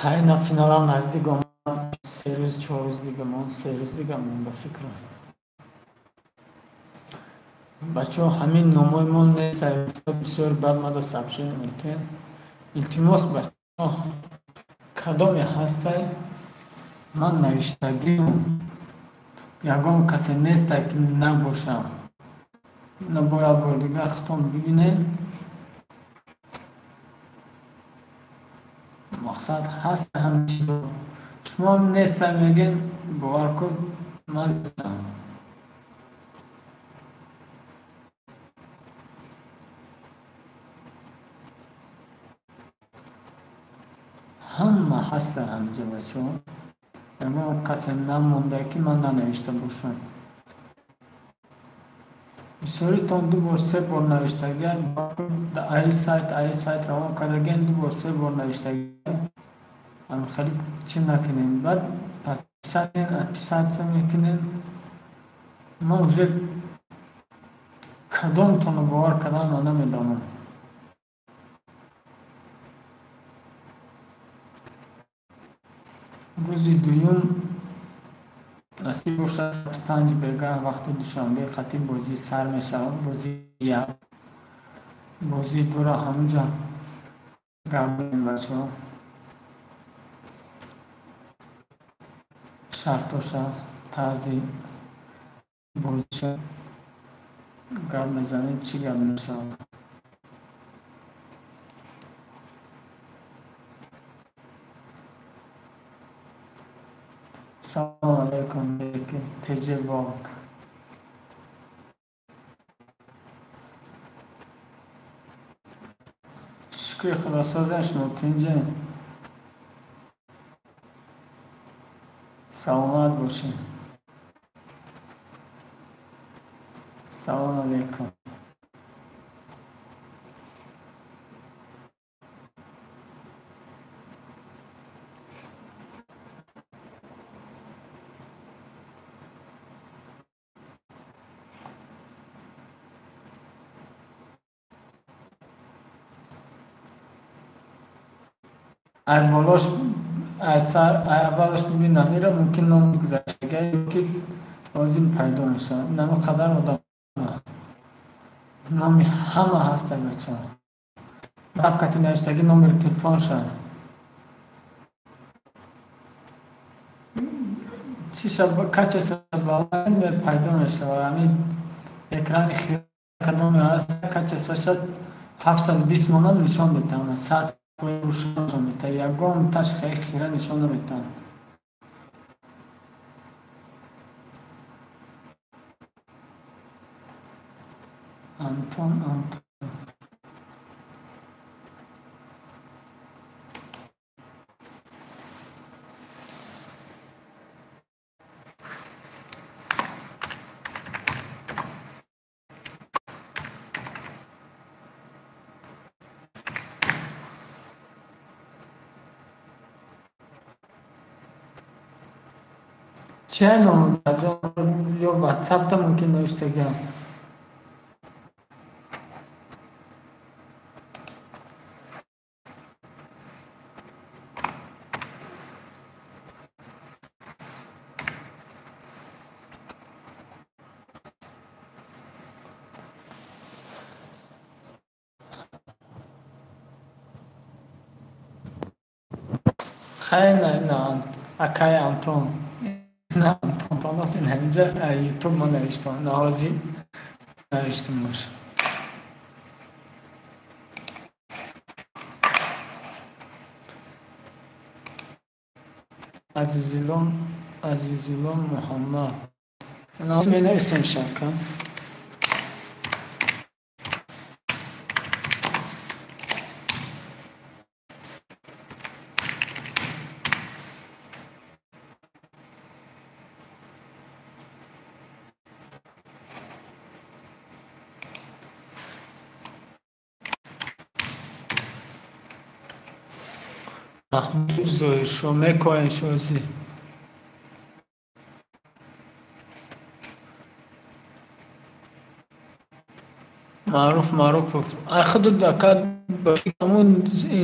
Хай, на финалам наздик омад, 3 рӯз, 4 рӯз дига мон, 3 рӯз дига мон, ба фикрам. Бачаҳо, ҳамин номои мо нест, бисёр бад мада сообщение метиҳед. Илтимос, бачаҳо, кадоме ҳастай, ман навиштагиам, ягон касе нестай, ки набошам. На бояд бори дигар худтон бибинед. Мақсад ҳаст ҳамин чизо. Шумо нестай мегӯед, бовар кун, ман зистам. Ҳама ҳастанд ҳаминҷо, бачаҳо. Ягон касе намонда, ки ман нанавишта бошам. Бисёритон ду бор, се бор навиштагиам, аи сайт, аи сайт равон кардагиам, ду бор, се бор навиштагиам. Хеле чӣ накунем. Баъд подписать, отписаться мекунем. Ман уже кадомтонро бовар карданро намедонам. Рӯзи дуюм насиб бошад, соати 5 бегаҳ вақти Душанбе қатъи бозӣ сар мешавад. Бозии як, бозии дуро ҳамунҷа гап мезанем, бачаҳо. Шартоша, тарзи бозиша гап мезанем, чӣ гап мешавад. Салом алейкум, ТЖ Волк. Шукри Худо, созем, шумо тинҷен? Саломат бошед. Салом алейкум. Ай болош, ай сар, ай аввалаш бибин, намира мумкин ном гузаштага ки ҳозир пайдо мешавад. Нами қадар одам, номи ҳама ҳастанд, бачаҳо. Бабкати навиштагӣ номери телефонша. Чиша качество баланд пайдо мешавад. Ҳамин экрани хира кадоме ҳаст, качествоша 720 монад нишон метавонад. 100 рӯшан метавонад. Ягон таш хеле хира нишон наметавонад. Антон, Антон. Чия ном ё ватсапта мумкин навиштагиам. Хай, на, на, акай Антон. На, Антон, ҳаминҷа ютуб ма навиштам, наҳози навиштам боша. Азизулло, Азизулло Муҳаммад. Менависем шака. Маҳмуд Зоҳиршо мекоҳем шози. Маъруф Маърупов. Ай худут ака ҳамун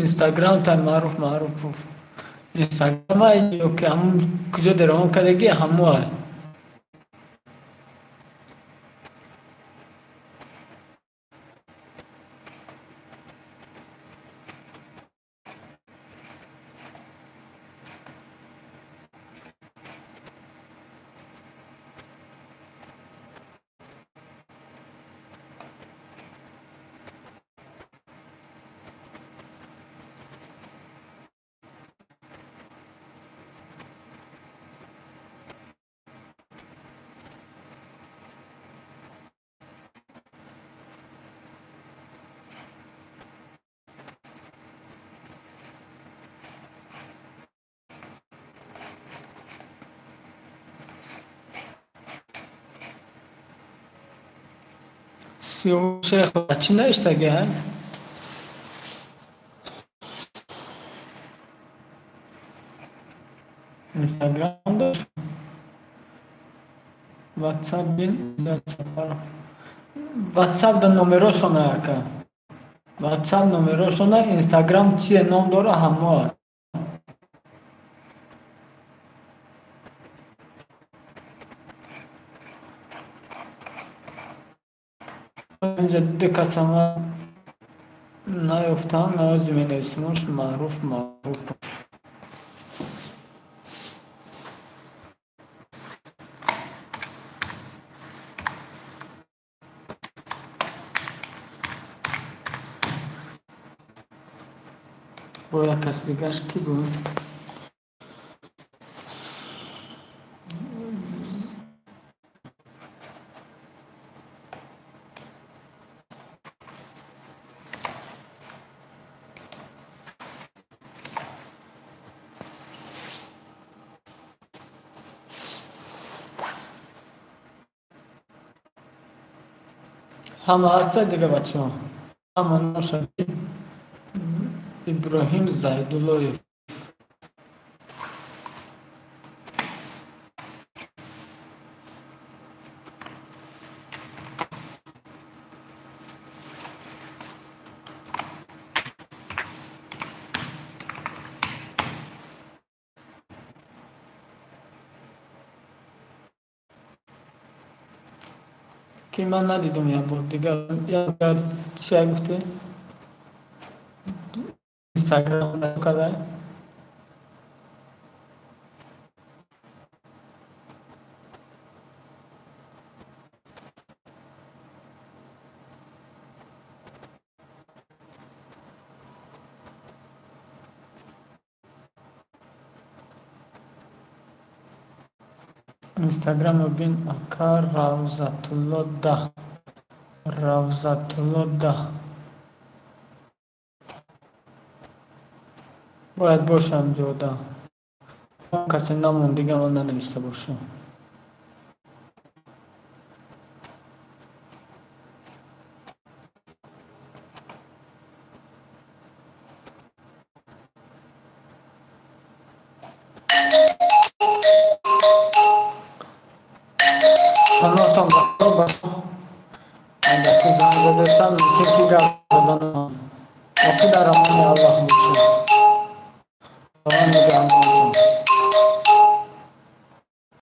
инстаграм та Маъруф Маърупов. Инстаграма ё ки ҳамун куҷо даромон кардагӣ ҳамуа. Чӣ навиштагӣ? Инстаграм дошт, Ватсап бин, Ватсап да номерошона ака. Ватсап номерошона, Инстаграм чие ном дора ҳамоа. Инҷа ду касама наёфтам, навози менависимош Маъруф Маърупов. Бо як кас дигаш кӣ буд? Ҳама ҳаста дига бачаҳо? Ҳама ношад. Иброҳим Зайдуллоев. Ки ман надидам як бор дигар. Як чия гуфтӣ? Инстаграм карда? Инстаграм бин ака Равзатулло да. Равзатулло да. Бояд бошам ҷода. Касе намон дига ман нанависта бошам. Паноҳтон ба Худо ба агар ки занг задастам мумкин ки гап заданам. Охир дар амони Аллоҳ бошед. Худованд нигаҳбонтон.